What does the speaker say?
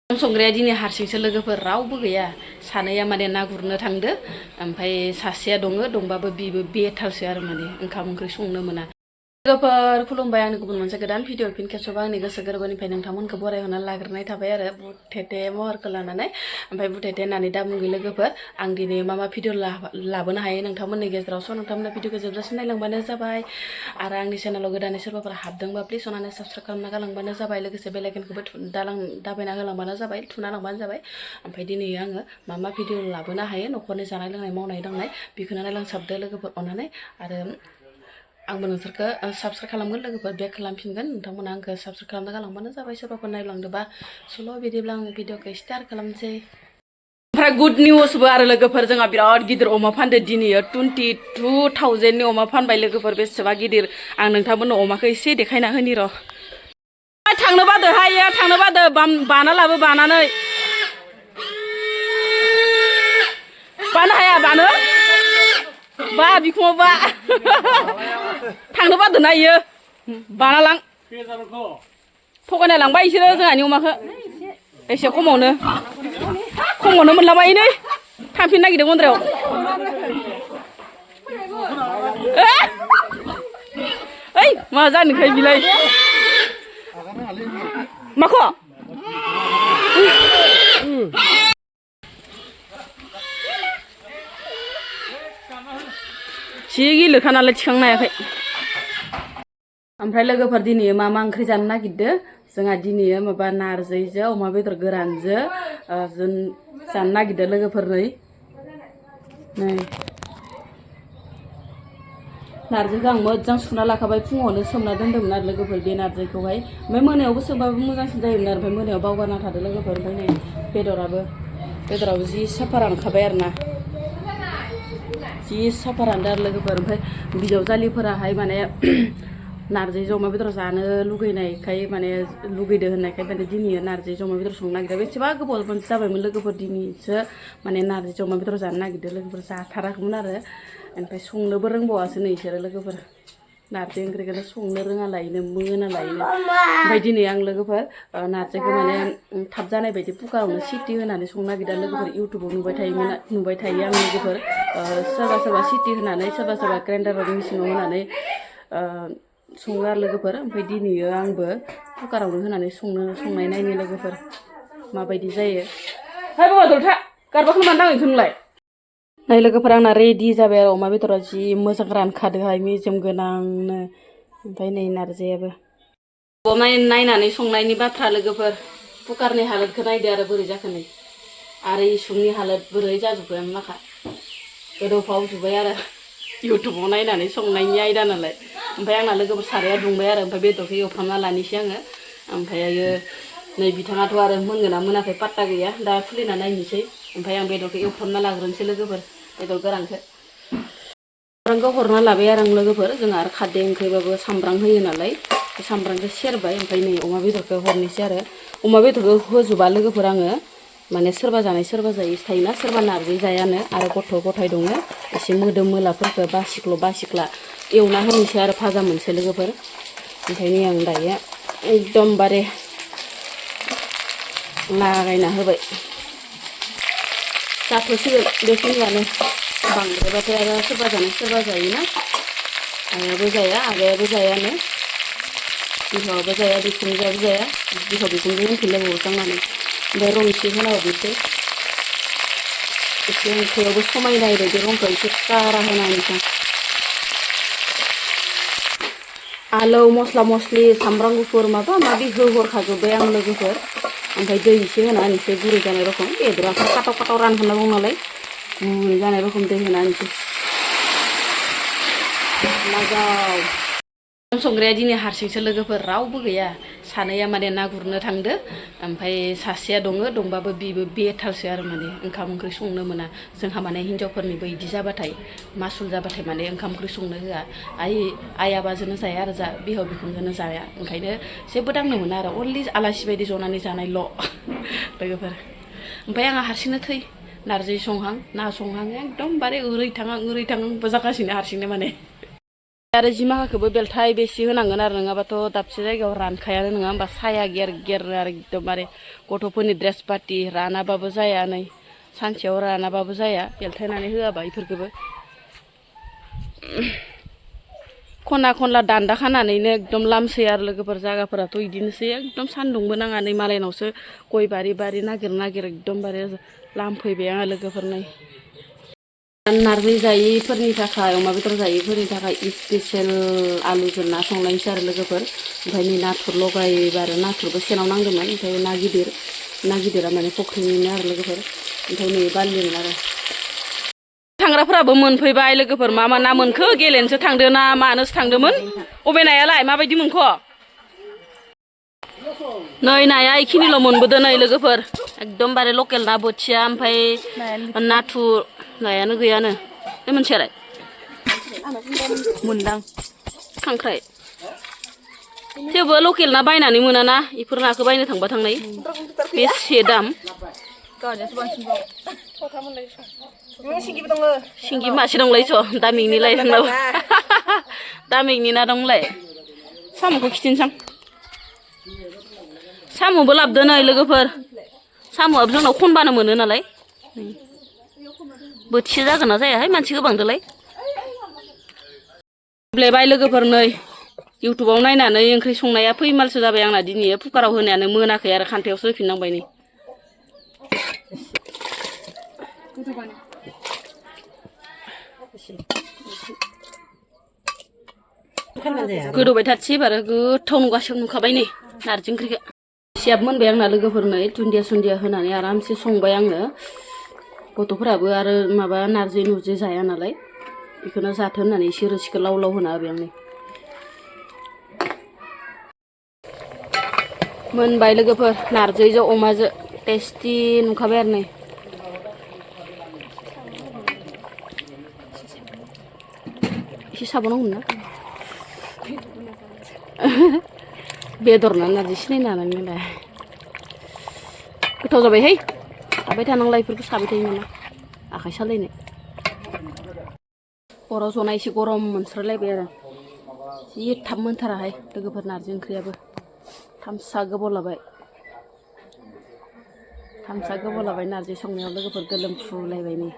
संग्राया दिनै हारसिंसो लोगोफोर रावबो गैया सानैया माने ना गुरनो थांदो ओमफ्राय सासेया दंबाबो बिबो बेथालसो आरो माने ओंखाम ओंख्रि संनो मोना लोगोफोर खुलुमबाय आंनि गुबुन मोनसे गोदान भिडिअ फिन खेबसेबाव आंनि गोसो गोरबोनिफ्राय नोंथांमोनखौ बरायहरना लाग्रोनाय थाबाय आरो बुथेथे महरखौ लानानै ओमफ्राय बुथेथे होननानै दा बुङो लोगोफोर आं दिनै मा भिडिअ लाबोनो हायो नोंथांमोननि गेजेराव स' नोंथांमोननि भिडिअखौ जोबजासिम नायलांबानो जाबाय आरो आंनि चेनेलाव गोदानै सोरबाफोर हाबदोंबा प्लिज अननानै साबस्क्राइब खालामना गालांबानो जाबाय लोगोसे बेल आइकनखौबो दाबायना होलांबानो जाबाय थुना लांबानो जाबाय ओमफ्राय दिनै आङो मा भिडिअ लाबोनो हायो न'खरनि जानाय लोंनाय मावनाय दांनाय बेखौनो नायलांसाबदो लोगोफोर अननानै आरो आंबो नोंसोरखौ साबस्क्राइब खालामगोन लोगोफोर बेक खालामफिनगोन नोंथांमोना आंखौ साबस्क्राइब खालामना गालांबानो जाबाय सोरबाफोर नायलांदोंबा सल' बिदिब्ला आं भिडिअखौ स्टार्ट खालामसै ओमफ्राय गुड निउसबो आरो लोगोफोर जोंहा बिराद गिदिर अमा फानदो दिनैयो 22,000नि अमा फानबाय लोगोफोर बेसेबा गिदिर आं नोंथांमोननो अमाखौ एसे देखायना होनि र' थांनो बादो हायो थांनो बादो बाना लाबो बानानै बानो हाया बानो बा बिखुङाव बा थांनो बादोना इयो बाना लां थगायना लांबाय इसोरो जोंहानि अमाखौ एसे खमावनो मोनलाबायो नै थांफिन नागिरदों मन्द्रायाव ओइ मा जानोखाय बिलाय माखौ जि गिलिरखा नालाय थिखांनो हायाखै ओमफ्राय लोगोफोर दिनै मा ओंख्रि जानो नागिरदो जोंहा दिनै माबा नारजिजों अमा बेदर गोरानजों जानो नागिरदो लोगोफोर नै नारजिखौ आं मोजां सुना लाखाबाय फुङावनो सोमना दोन्दोंमोन आरो लोगोफोर बे नारजिखौहाय ओमफ्राय मोनायावबो सोमबाबो मोजांसिन जायोमोन आरो ओमफ्राय मोनायाव बावगारना थादो लोगोफोर ओमफ्राय नै बेदराबो जि साफा रानखाबाय आरोना जि साफा रानदो आरो लोगोफोर ओमफ्राय बिजावजालिफोराहाय माने नारजिजों अमा बेदर जानो लुगैनायखाय माने लुगैदो होननायखाय माने दिनै नारजिजों अमा बेदर संनो नागिरदों बेसेबा गोबाव जाबायमोन लोगोफोर दिनैसो माने नारजिजों अमा बेदर जानो नागिरदों लोगोफोर जाथाराखैमोन आरो ओमफ्राय संनोबो रोंबावासो नै इसोरो लोगोफोर नारजि ओंख्रिखौनो संनो रोङालायनो मोनालायनो ओमफ्राय दिनै आं लोगोफोर नारजिखौ माने थाब जानाय बायदि कुकारावनो सिटी होनानै संनो नागिरदों लोगोफोर इउटुबाव नुबाय थायो आं लोगोफोर सोरबा सिटी होनानै सोरबा ग्राइन्डार मेसिनाव होनानै सङो आरो लोगोफोर ओमफ्राय दिनै आंबो कुकारावनो होनानै संनाय नायनो लोगोफोर माबायदि जायो हाय बाबा दलथा गारबाखौ मानो नाङो नोंलाय नाय लोगोफोर आंना रेडि जाबाय आरो अमा बेदरा जि मोजां रानखादोहाय मेजेम गोनांनो ओमफ्राय नै नारजियाबो नायनानै संनायनि बाथ्रा लोगोफोर कुकारनि हालोदखौ नायदो आरो बोरै जाखो नै आरो इसुंनि हालोद बोरै जाजोब्बाय माखा गोदौफावजोब्बाय आरो इउटुबाव नायनानै संनायनि आयदा नालाय ओमफ्राय आंना लोगोफोर साराया दुंबाय आरो ओमफ्राय बेदरखौ एवफ्रामना लानोसै आङो ओमफ्रायो नै बिथाङाथ' आरो मोनगोना मोनाखै पात्ता गैया दा खुलिना नायनोसै ओमफ्राय आं बेदरखौ एवफ्रामना लाग्रोनोसै लोगोफोर बेदर गोरानखौ हरना लाबाय आरो आं लोगोफोर जोंहा आरो खारदै ओंख्रिबाबो सामब्राम होयो नालाय सामब्रामखौ सेरबाय ओमफ्राय नै अमा बेदरखौ हरनोसै आरो अमा बेदरखौ होजोबा लोगोफोर आङो माने सोरबा जानाय सोरबा जायै थायोना सोरबा नारजि जायानो आरो गथ' गथाय दङ एसे मोदोम मोलाफोरखौ बासिख्ला एवना होनोसै आरो भाजा मोनसे लोगोफोर ओंखायनो आं दायो एकदमबारे लागायना होबाय जाथ'सिगोन बेखिनियानो बांद्रायबाथाय आरो सोरबा जानाय सोरबा जायोना आयाबो जाया आगायाबो जायानो बिहावाबो जाया बिखुनजोआबो जाया बिहाव बिखुनजो होनफिनलायबावोसो आं माने ओमफ्राय रं एसे होना हरनोसै एसे ओंख्रियावबो समायनाय बायदि रंखौ एसे कारा होना होनोसै आलौ मस्ला मस्लि सामब्राम गुफुर माबा माबि होहरखाजोब्बाय आं लोगोफोर ओमफ्राय दै एसे होना होनोसै गुरै जानाय रखम बेदराथ' काटाव रानखानांगौ नालाय गुरै जानाय रखम दै होना होनोसै लागाव संग्राया दिनै हारसिंसो लोगोफोर रावबो गैया सानैया माने ना गुरनो थांदो ओमफ्राय सासेया दंबाबो बिबो बेथालसो आरो माने ओंखाम ओंख्रि संनो मोना जोंहा माने हिनजावफोरनिबो इदि जाबाथाय मासुल जाबाथाय माने ओंखाम ओंख्रि संनो होआ आइ आबाजोंनो जाया आरो बिहाव बिखुनजोनो जाया ओंखायनो जेबो दांनो मोना आरो अनलि आलासि बायदि जनानै जानायल' लोगोफोर ओमफ्राय आंहा हारसिंनो थै नारजि संहां ना संहां एकदमबारे ओरै थाङां जागासिनो हारसिंनो माने आरो जि माखाखौबो बेलथाय बेसे होनांगोन आरो नङाबाथ' दाबसे जायगायाव रानखायानो नङा होमबा साया गेर गेर आरो एकदमबारे गथ'फोरनि ड्रेस पार्टि रानाबाबो जाया नै सानसेयाव रानाबाबो जाया बेलथायनानै होआबा इफोरखौबो खना खनला दान्दा खानानैनो एकदम लामसै आरो लोगोफोर जागाफोराथ' इदिनोसै एकदम सान्दुंबो नाङा नै मालायनावसो गय बारि बारि नागिर नागिर एकदमबारे लामफैबाय आङो लोगोफोर नै नारजि जायैफोरनि थाखाय अमा बेदर जायैफोरनि थाखाय स्पेसियेल आलुजों ना संनायसै आरो लोगोफोर ओमफ्राय नै नाथुर लगायबा आरो नाथुरबो सेनाव नांदोंमोन ओमफ्राय ना गिदिरा माने फख्रिनिनो आरो लोगोफोर ओमफ्राय नै बारलिमोन आरो थांग्राफोराबो मोनफैबाय लोगोफोर मा मा ना मोनखो गेलेनोसो थांदो ना मानोसो थांदोंमोन अबे नायालाय माबायदि मोनखो नै नाया इखिनिल' मोनबोदो नै लोगोफोर एकदमबारे लकेल ना बोथिया ओमफ्राय नाथुर नायानो गैयानो बे मोनसेयालाय मोनदां खांख्राइ थेवबो लकेल ना बायनानै मोनाना इफोर नाखौ बायनो थांबा थांनाय बेसे दाम सिंगि मासे दंलायस' दामिकनिलाय थांनाव दामिकनि ना दंलाय साम'खौ खिथिनोसां साम'बो लाबोदो नै लोगोफोर साम'आबो जोंनाव खनबानो मोनो नालाय बोथिसे जागोन ना जायाहाय मानसि गोबांदोलाय ब्लेबाय लोगोफोर नै इउटुबाव नायनानै ओंख्रि संनाया फैमालसो जाबाय आंना दिनै कुकाराव होनायानो मोनाखै आरो खान्थायावसो होफिननांबाय नै गोदौबाय थाथि एबारो गोथाव नुखाबाय नै नारजि ओंख्रिखौ एसेयाबो मोनबाय आंना लोगोफोर नै दुन्दिया सुन्दिया होनानै आरामसे संबाय आङो गथ'फोराबो आरो माबा नारजि नुरजि जाया नालाय बेखौनो जाथों होननानै एसे रोसिखौ लाव लाव होना होबाय आं नै मोनबाय लोगोफोर नारजिजों अमाजों टेस्टि नुखाबाय आरो नै एसे साबावनांगौमोन ना बेदर ना नारजि सिनायनो हानाय नालाय गोथाव जाबायहाय साबाय थानांला बेफोरखौ साबाय थायो नामा आखाइ सालायनो हराव जना एसे गरम मोनस्रालायबाय आरो जि थाब मोनथाराहाय लोगोफोर नारजि ओंख्रियाबो थामसा गोबाव लाबाय नारजि संनायाव लोगोफोर गोलोमफ्रुलायबाय नै